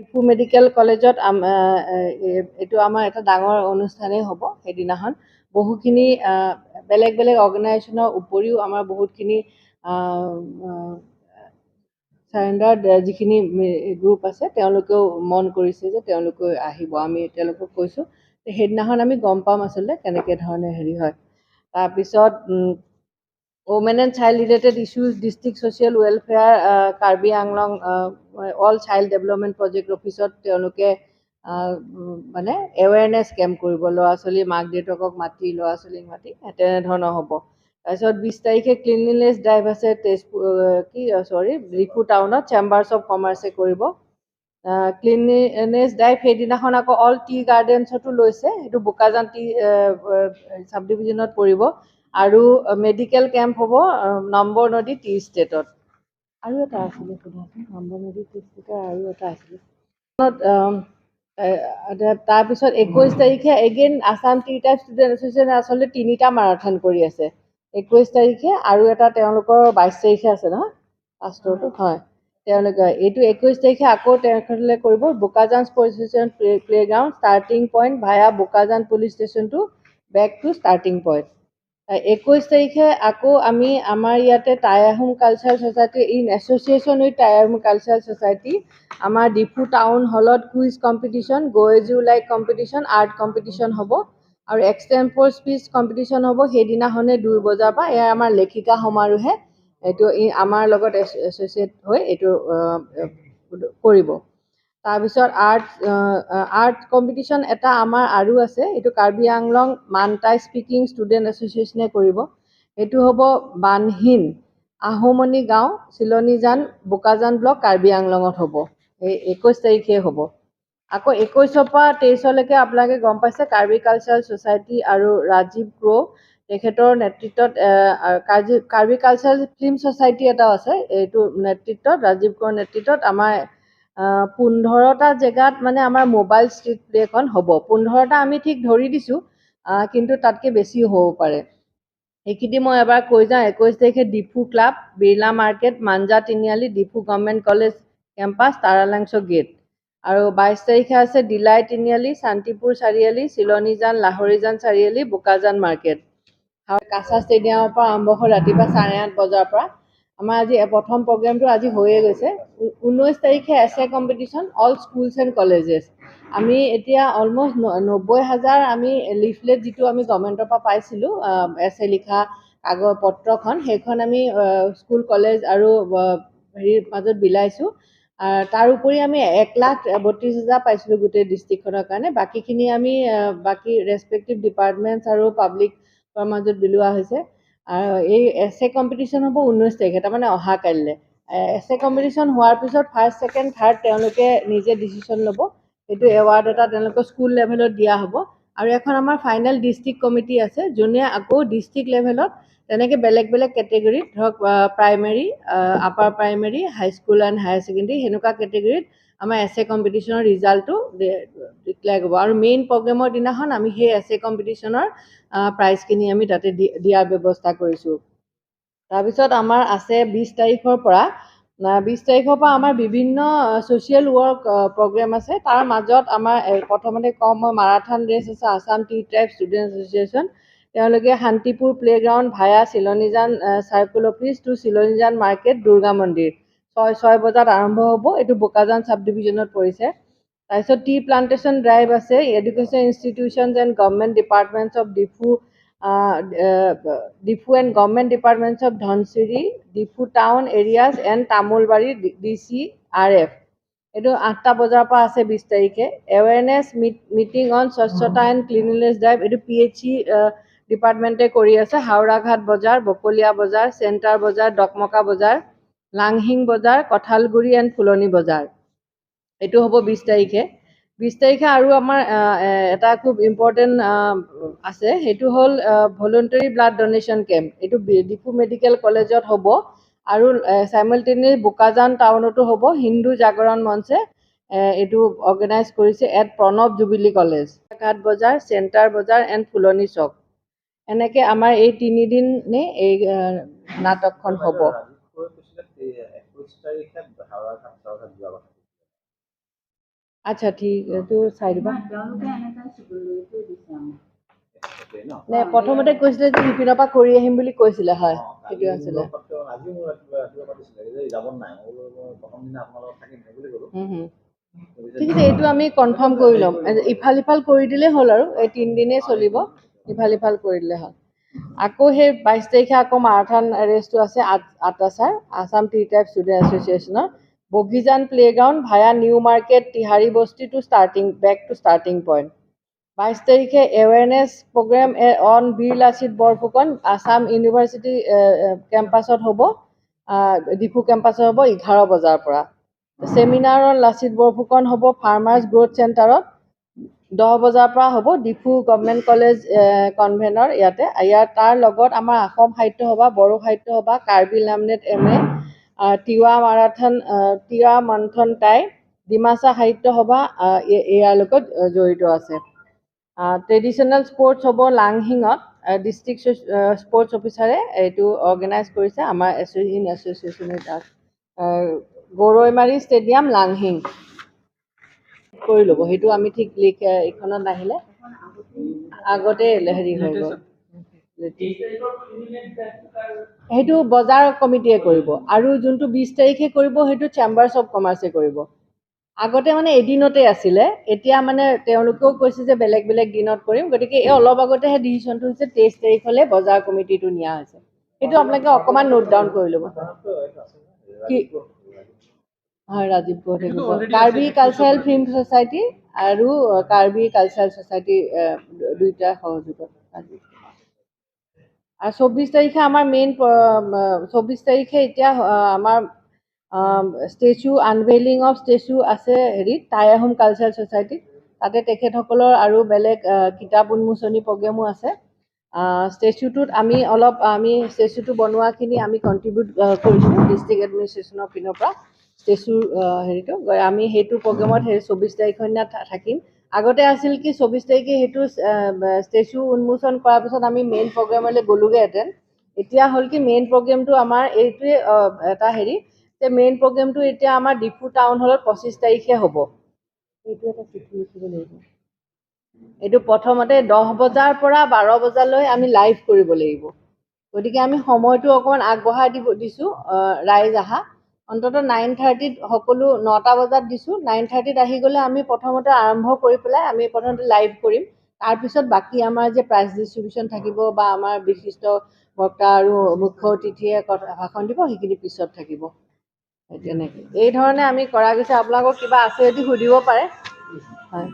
Diphu medical কলেজত এইটো আমাৰ এটা ডাঙৰ অনুষ্ঠানেই হ'ব। সেইদিনাখন বহুখিনি বেলেগ বেলেগ অৰ্গেনাইজেশ্যনৰ উপৰিও আমাৰ বহুতখিনি চাৰেণ্ডাৰ যিখিনি গ্ৰুপ আছে, তেওঁলোকেও মন কৰিছে যে তেওঁলোকেও আহিব। আমি তেওঁলোকক কৈছোঁ, সেইদিনাখন আমি গম পাম আচলতে কেনেকৈ ধৰণে হেৰি হয়। তাৰপিছত women and child related issues, district social welfare, Karbi Anglong all child development project অফিচত তেওঁলোকে মানে এৱেৰনেছ কেম্প কৰিব, ল'ৰা ছোৱালী মাক দেউতাকক মাতি, ল'ৰা ছোৱালীক মাতি, তেনেধৰণৰ হ'ব। তাৰপিছত 20 তাৰিখে ক্লিনলিনেছ ড্ৰাইভ আছে তেজপুৰ, কি চৰি, ডিফু টাউনত চেম্বাৰ্ছ অফ কমাৰ্চে কৰিব ক্লিনলিনেছ ড্ৰাইভ। সেইদিনাখন আকৌ অল টি গাৰ্ডেনছতো লৈছে, সেইটো বোকাজান টি চাব ডিভিজনত পৰিব। আৰু মেডিকেল কেম্প হ'ব নম্বৰ নদী টি ষ্টেটত। আৰু এটা আছিলে, সোধাচোন, নম্বৰ নদী টি ষ্টেটৰ আৰু এটা আছিলে। তাৰপিছত 21 তাৰিখে again Assam tea tribe student এছ'চিয়েশ্যনে আচলতে তিনিটা মাৰাথন কৰি আছে। 21 তাৰিখে আৰু এটা তেওঁলোকৰ 22 তাৰিখে আছে নহয় পাষ্টৰটো হয়। তেওঁলোকে এইটো 21 তাৰিখে আকৌ তেখেতসকলে কৰিব Bokajan sports station playground, starting point via Bokajan police station to back to starting point. 21 তাৰিখে আকৌ আমি আমাৰ ইয়াতে Tai Ahom cultural society in association with Tai Ahom cultural society আমাৰ ডিফু টাউন হলত quiz competition, go as you like competition, art competition হ'ব আৰু extempore speech competition হ'ব সেইদিনাখনে 2 বজাৰ পৰা। এয়া আমাৰ লেখিকা সমাৰোহে এইটো আমাৰ লগত এছ'চিয়েট হৈ এইটো কৰিব। তাৰপিছত আৰ্ট কম্পিটিশ্যন এটা আমাৰ আৰু আছে, এইটো কাৰ্বি আংলং মানটাই স্পিকিং ষ্টুডেণ্ট এছ'চিয়েশ্যনে কৰিব। সেইটো হ'ব বানহীন আহোমণি গাঁও, চিলনীজান, বোকাজান ব্লক, কাৰ্বি আংলঙত হ'ব। এই 21 তাৰিখে হ'ব। আকৌ 21ৰ পৰা 23লৈকে আপোনালোকে গম পাইছে, কাৰ্বি কালচাৰেল ছ'চাইটি আৰু ৰাজীৱ ক্ৰ' তেখেতৰ নেতৃত্বত, কাৰ্বি কালচাৰেল ফিল্ম ছ'চাইটি এটাও আছে, এইটো নেতৃত্বত, ৰাজীৱ ক্ৰ'ৰ নেতৃত্বত আমাৰ 15টা জেগাত মানে আমাৰ মোবাইল ষ্ট্ৰীট প্লেখন হ'ব। 15টা আমি ঠিক ধৰি দিছোঁ, কিন্তু তাতকৈ বেছিও হ'ব পাৰে। সেইখিনি মই এবাৰ কৈ যাওঁ। 21 তাৰিখে Diphu club, Birla market, Manja Tiniali, Diphu government college campus, Taralangso gate. আৰু 22 তাৰিখে আছে ডিলাই তিনিআলি, শান্তিপুৰ চাৰিআলি, চিলনীজান, লাহৰীজান চাৰিআলি, বোকাজান মাৰ্কেট। কাছাৰ ষ্টেডিয়ামৰ পৰা আৰম্ভ হৈ ৰাতিপুৱা 8:30 বজাৰ পৰা। আমাৰ আজি প্ৰথম প্ৰগ্ৰেমটো আজি হৈয়ে গৈছে। 19 তাৰিখে essay competition, all schools and colleges. আমি এতিয়া অলমষ্ট 90 হাজাৰ আমি লিফলেট যিটো আমি গভৰ্ণমেণ্টৰ পৰা পাইছিলোঁ, এছে লিখা কাগজ পত্ৰখন, সেইখন আমি স্কুল কলেজ আৰু হেৰিৰ মাজত বিলাইছোঁ। তাৰ উপৰি আমি 1,32,000 পাইছিলোঁ গোটেই ডিষ্ট্ৰিক্টখনৰ কাৰণে। বাকীখিনি আমি বাকী ৰেচপেক্টিভ ডিপাৰ্টমেণ্টছ আৰু পাব্লিকৰ মাজত বিলোৱা হৈছে। আৰু এই এছে কম্পিটিশ্যন হ'ব 19 তাৰিখে, তাৰমানে অহা কাইলৈ। এছে কম্পিটিশ্যন হোৱাৰ পিছত ফাৰ্ষ্ট, ছেকেণ্ড, থাৰ্ড তেওঁলোকে নিজে ডিচিশ্যন ল'ব। সেইটো এৱাৰ্ড এটা তেওঁলোকৰ স্কুল লেভেলত দিয়া হ'ব। আৰু এখন আমাৰ ফাইনেল ডিষ্ট্ৰিক্ট কমিটি আছে, যোনে আকৌ ডিষ্ট্ৰিক্ট লেভেলত তেনেকৈ বেলেগ বেলেগ কেটেগৰীত, ধৰক primary, upper primary, high school and higher secondary, সেনেকুৱা কেটেগৰীত আমাৰ এছে কম্পিটিশ্যনৰ ৰিজাল্টটো ডিক্লেয়াৰ কৰিব। আৰু মেইন প্ৰগ্ৰেমৰ দিনাখন আমি সেই এছে কম্পিটিশ্যনৰ প্ৰাইজখিনি আমি তাতে দিয়াৰ ব্যৱস্থা কৰিছোঁ। তাৰপিছত আমাৰ আছে 20 তাৰিখৰ পৰা, 20 তাৰিখৰ পৰা আমাৰ বিভিন্ন ছ'চিয়েল ৱৰ্ক প্ৰগ্ৰেম আছে। তাৰ মাজত আমাৰ প্ৰথমতে কওঁ মই, মাৰাথান ৰেচ আছে Assam tea tribe student association, তেওঁলোকে Shantipur playground via Chilonijan circle office to Chilonijan market, Durga মন্দিৰ, 6 বজাত আৰম্ভ হ'ব। এইটো বোকাজান চাব ডিভিজনত পৰিছে। তাৰপিছত টি প্লান্টেশ্যন ড্ৰাইভ আছে, education institutions and government departments of Diphu, Diphu and government departments of Dhansiri, Diphu town areas and Tamulbari DCRF, এইটো 8টা বজাৰ পৰা আছে 20 তাৰিখে। এৱেৰনেছ মিটিং অন স্বচ্ছতা এণ্ড ক্লিনলিনেছ ড্ৰাইভ, এইটো PHE ডিপাৰ্টমেণ্টে কৰি আছে। হাওৰাঘাট বজাৰ, বকলীয়া বজাৰ, চেণ্টাৰ বজাৰ, ডকমকা বজাৰ, লাংহিং বজাৰ, কঁঠালগুৰি এণ্ড ফুলনি বজাৰ, এইটো হ'ব 20 তাৰিখে। 20 তাৰিখে আৰু আমাৰ এটা খুব ইম্পৰ্টেণ্ট আছে, সেইটো হ'ল ভলণ্টাৰী ব্লাড ডনেশ্যন কেম্প। এইটো ডিফু মেডিকেল কলেজত হ'ব আৰু চাইমেলটেনিয়াছ বোকাজান টাউনতো হ'ব। হিন্দু জাগৰণ মঞ্চে এইটো অৰ্গেনাইজ কৰিছে এট প্ৰণৱ জুবিলি কলেজ, ঘাট বজাৰ, চেণ্টাৰ বজাৰ এণ্ড ফুলনি চক। এনেকৈ আমাৰ এই তিনিদিনেই এই নাটকখন হ'ব। 21 তাৰিখে হাওৰাঘাট চাওঘাট যোৱা কথা। আচ্ছা, ঠিক, এইটো চাই দিবা। নে প্ৰথমতে কৈছিলে যে সিপিনৰ পৰা কৰি আহিম বুলি কৈছিলে, হয়, সেইটো আছিলে। ঠিক আছে, এইটো আমি কনফাৰ্ম কৰি ল'ম। ইফাল সিফাল কৰি দিলেই হ'ল আৰু এই 3 দিনেই চলিব, ইফাল সিফাল কৰি দিলে হ'ল। আকৌ সেই 22 তাৰিখে আকৌ মাৰাথন ৰেচটো আছে আটাছাৰ, আছাম টি টাইপ ষ্টুডেণ্ট এছ'চিয়েশ্যনৰ, Bogijan playground via New Market, Tihari Basti to starting, back to starting point। 22 তাৰিখে awareness programme on Bir Lachit Borphukan Assam university কেম্পাছত হ'ব, ডিফু কেম্পাছত হ'ব 11 বজাৰ পৰা। চেমিনাৰ অন লাচিত বৰফুকন হ'ব ফাৰ্মাৰ্ছ গ্ৰ'থ চেণ্টাৰত, 10 বজাৰ পৰা হ'ব, ডিফু গভমেণ্ট কলেজ কনভেনৰ ইয়াতে। ইয়াৰ তাৰ লগত আমাৰ অসম সাহিত্য সভা, বড়ো সাহিত্য সভা, Karbi লামনেট M A, Tiwa marathon, Tiwa মন্থন টাই, ডিমাচা সাহিত্য সভা ইয়াৰ লগত জড়িত আছে। ট্ৰেডিশ্যনেল স্পৰ্টছ হ'ব লাংহিঙত, ডিষ্ট্ৰিক্ট স্পৰ্টছ অফিচাৰে এইটো অৰ্গেনাইজ কৰিছে আমাৰ ইন এছ'চিয়েশ্যন তাত, গৰৈমাৰী ষ্টেডিয়াম, লাংহিং। কৰি ল'ব, সেইটো আমি ঠিক লিখ এইখনত নাহিলে আগতে হেৰি হৈ গ'ল। সেইটো বজাৰ কমিটিয়ে কৰিব আৰু যোনটো 20 তাৰিখে কৰিব সেইটো চেম্বাৰ্ছ অফ কমাৰ্চে কৰিব। আগতে মানে এদিনতে আছিলে, এতিয়া মানে তেওঁলোকেও কৈছে যে বেলেগ বেলেগ দিনত কৰিম। গতিকে এই অলপ আগতেহে ডিচিশ্যনটো হৈছে, 23 তাৰিখলৈ বজাৰ কমিটিটো নিয়া হৈছে। সেইটো আপোনালোকে অকণমান নোট ডাউন কৰি ল'ব। কি হয়, ৰাজীৱ থাকিব, কাৰ্বি কালচাৰেল ফিল্ম ছ'চাইটি আৰু কাৰ্বি কালচাৰেল ছ'চাইটি দুইটা সহযোগত। আৰু 24 তাৰিখে আমাৰ মেইন, 24 তাৰিখে এতিয়া আমাৰ ষ্টেচু, আনভেইলিং অফ ষ্টেচু আছে হেৰিত, টাই আহোম কালচাৰেল ছ'চাইটিত। তাতে তেখেতসকলৰ আৰু বেলেগ কিতাপ উন্মোচনী প্ৰগ্ৰেমো আছে। ষ্টেচুটোত আমি অলপ, আমি ষ্টেচুটো বনোৱাখিনি আমি কণ্ট্ৰিবিউট কৰিছোঁ ডিষ্ট্ৰিক্ট এডমিনিষ্ট্ৰেশ্যনৰ পিনৰ পৰা ষ্টেচুৰ হেৰিটো। আমি সেইটো প্ৰগ্ৰেমত সেই 24 তাৰিখৰ দিনা থাকিম। আগতে আছিল কি, 24 তাৰিখে সেইটো ষ্টেচু উন্মোচন কৰাৰ পিছত আমি মেইন প্ৰগ্ৰেমলৈ গ'লোগৈহেঁতেন। এতিয়া হ'ল কি, মেইন প্ৰগ্ৰেমটো আমাৰ এইটোৱে এটা হেৰি যে মেইন প্ৰগ্ৰেমটো এতিয়া আমাৰ ডিফু টাউন হলত 25 তাৰিখে হ'ব। এইটো এটা চিঠি লিখিব লাগিব। এইটো প্ৰথমতে 10 বজাৰ পৰা 12 বজালৈ আমি লাইভ কৰিব লাগিব। গতিকে আমি সময়টো অকণমান আগবঢ়াই দিব দিছোঁ। ৰাইজ আহা অন্ততঃ 9:30ত সকলো, 9টা বজাত দিছোঁ, 9:30ত আহি গ'লে আমি প্ৰথমতে আৰম্ভ কৰি পেলাই আমি প্ৰথমতে লাইভ কৰিম। তাৰপিছত বাকী আমাৰ যে প্ৰাইজ ডিষ্ট্ৰিবিউশ্যন থাকিব বা আমাৰ বিশিষ্ট বক্তা আৰু মুখ্য অতিথিয়ে কথা ভাষণ দিব, সেইখিনি পিছত থাকিব। তেনেকৈ এই ধৰণে আমি কৰা গৈছে। আপোনালোকৰ কিবা আছে যদি সুধিব পাৰে, হয়।